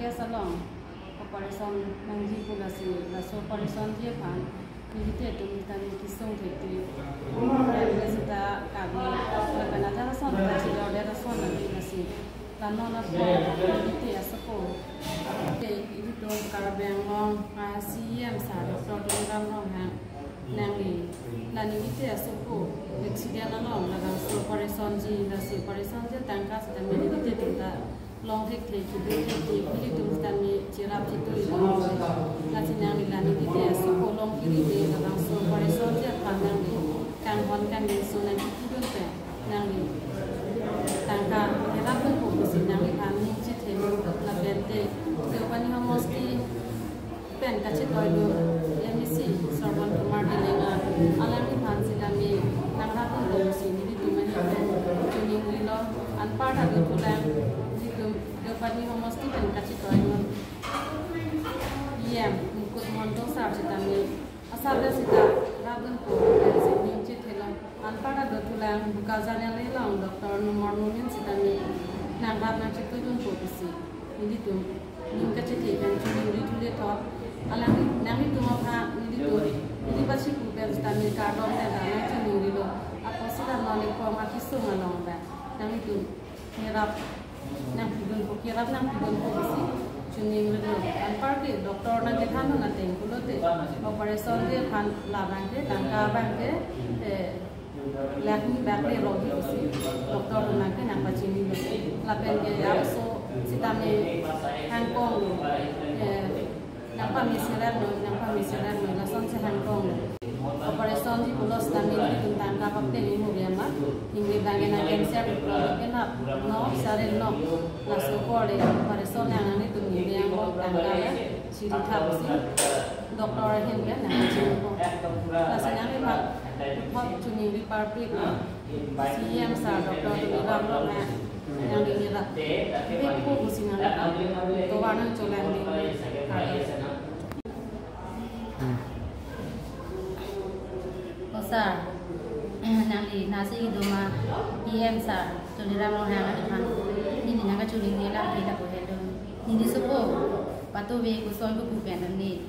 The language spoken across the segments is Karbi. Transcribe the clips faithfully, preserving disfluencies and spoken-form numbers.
Yes, along operation nangji pu lasi, laso operationji aphan nelitum ta kesung thekthe. Kali seta kave lapen athak ason ta chidordet ason ave lasi, la non apot nelitum asopo, te ilitum Karbi Anglong a CEM sir Doctor Tuliram Ronghang nangli, la nelitum asopo accident along labangso operationji, lasi operationji tangka seta nelitum ta long thekthe, kedo thekthe, ilitum sitame cherap chetoi long. Lasi nangli la nelitum asopo long kiri de, labangso operationji aphan nangli kanghon kangjinso nangkipidun pen nangli tangka kerapdun pu pusi nangliphan ning chethe lapen te Deopani homosti pen kachetoidun MAC Sarbon Kumar Telenga, alangliphan sitame nangrapdun pu pusi nelitum ahin pen choningrilo. Anparta dothulang, nelitum Deopani homosti pen kachetoidun EM Mukut Monto sir sitame asar seta rapdun pu pensi ning chethelo. Anparta dothulang Bokajan along Doctor Numor Momin sitame nangrap nangchetoidun pu pusi nelitum ning kachethe pen choningri thulo tho. Alang nanglitum aphan nelitum, neli pasi pu pen sitame kardom ta nangchoningrilo. Apotsi la non ekong akesung along ta nanglitum kerap nangpidun pu, kerap nangpidun pu pusi choningrilo. Anparke doctor nangkethandun ateng pulote operationji aphan labangke tangka abangke, eh, lakh hini bak le rok pusi doctor nangke nangpachinilo. Lapenke aso sitame hangkong, eh, nangpamesirap noi, nangpamesirap noi, lasonsi hangkong. Operationji pulo sitame nelitum tangka papte ni muria ma, ningve bangke nang cancer pulo kenap no, sare no, laso kore operation nang nanglitum ningve angbong tangka le chiri thap si doctor ahin ke nangchini po. Lasi nangliphan puthot choningri parpik CEM sir Doctor Tuliram Ronghang nangli nirap pik pu pusi nangli tovar nangcholang di. O sir, nangli nasi doma EM sir Tuliram Ronghang aphan neli nangkachoningri alam ke lapu helo. Neli sopo patuve koson ko pu pen neli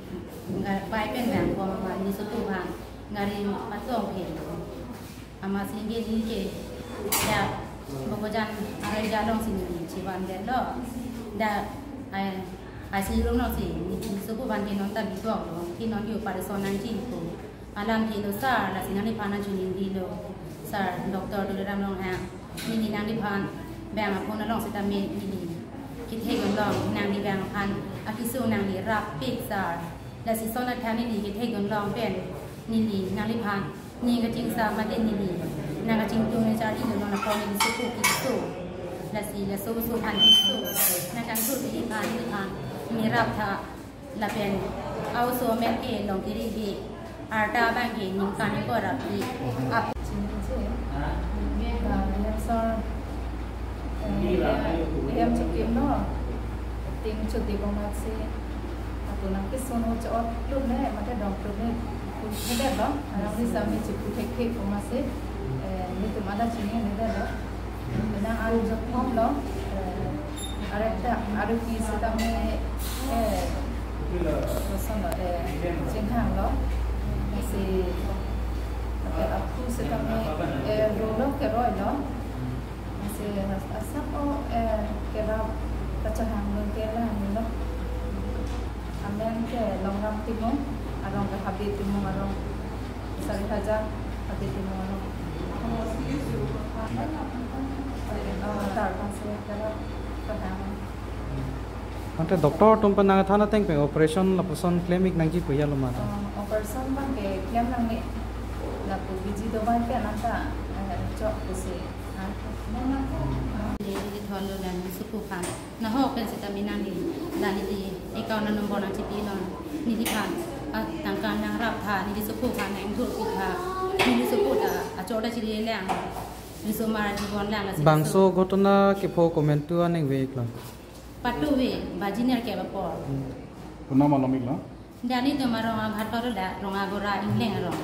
ga bai pen bang ko ma neli sopo bang gari patong helo. Amatsi neli ke ya Bokajan arai jalong si neli chevandetlo. Da ai, ICU along si neli sopo bangke non ta bidoklo, ke non ke operation nangji pu alam helo sir, lasi nangliphan nangchoningrilo sir Doctor Tuliram Ronghang. Neli nangliphan bang aphone along sitame neli kethekdun long, nangli bang aphan akesung nangli rappik sir. Lasi lason athan neli kethekdun long pen neli nangliphan ning kachingsa mate neli nangkachingtung ne charlilo, non apot neli sopo keso. Lasi laso oso aphan keso nangkangthu neliphan, neliphan nerap tha lapen a-oso amen ke long kiri di arta bangke ningkan ko rap di ap. Chini che, eh, EM sir, eh, EM chikimlo, ting chotdip amatsi, atum nangkesun ho chot klum ne, mate dong klum ne, pu thedetlo, alangli sitame chipu thekthe pu amatsi, eh, nelitum hala chiningridetlo. Nang aru jokhom lo, eh, arek ta, aru ke sitame, eh, kosonlo, eh, chinghanglo. Lasi, eh, aphu sitame, eh, rolo keroilo. Lasi, as-, asap o, eh, kerap kachehang lo, kelang lo. Amen ke Longram Timung, arong ke Habib Timung arong, Sarihaja Habib Timung arong. Oh, tar kan se kara kara. Ante doctor atum pen nangthan ateng pen operation lapuson klemik nangji pu ya lo ma? Oh, operation bangke klem nangne, lapu biji dobai pen anta, eh, chok pusi. Neli thon lo neli sopo aphan. Nahok pen sitame nangli, la neli account number nangchipi non. Neliphan, ah, tangka nangrap tha, neli sopo aphan nangthurpi tha. Neli sopo ta achor ta chiri lang. Risomar jibon lang asi. Bangso ghotona kepho komantu aningve iklo? Patuve, baji nerkep apor. Konat malom iklo? Nelitum arong abhat paro da, rong agora ingleng arong.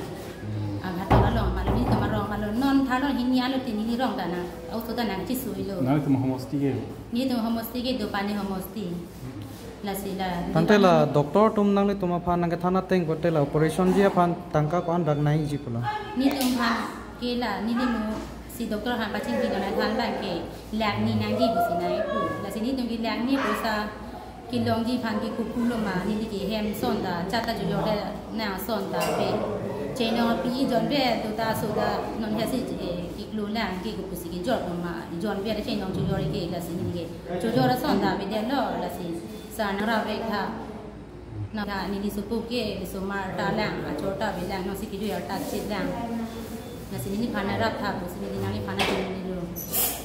Abhat paro along, malom nelitum arong, malom non tharlo hini alo tini ni rong ta nang, auto ta nangchisuilo. Nelitum homosti ke? Nelitum homosti ke Deopani homosti. Lasi la Tangte la doctor atum nanglitum aphan nangkethan ateng pote la operation ji aphan tangka ko-an dak nangji pulo? Nelitum aphan ke la nelimu si doctor aphan pachingki dona than abang ke lakh ni nangji pusi nangpu. Lasi nelitum ke lakh ni poisa kelongji aphan ke kopulo ma, neli ke hem ason ta chata jujor de nang ason ta pe. Chenong pi jonve do ta so ta non hesi ke kiklo lang ke kopusi kejor ma, jonve de chenong jujor ke, lasi neli ke jujor ason ta pe de lo, lasi sar nang rap vek tha. Nang tha neli sopo ke somar ta lang, achor ta ve lang, nang si kejor ta chit lang. Lasi neliphan rap tha pusi neli nangliphan nanglo.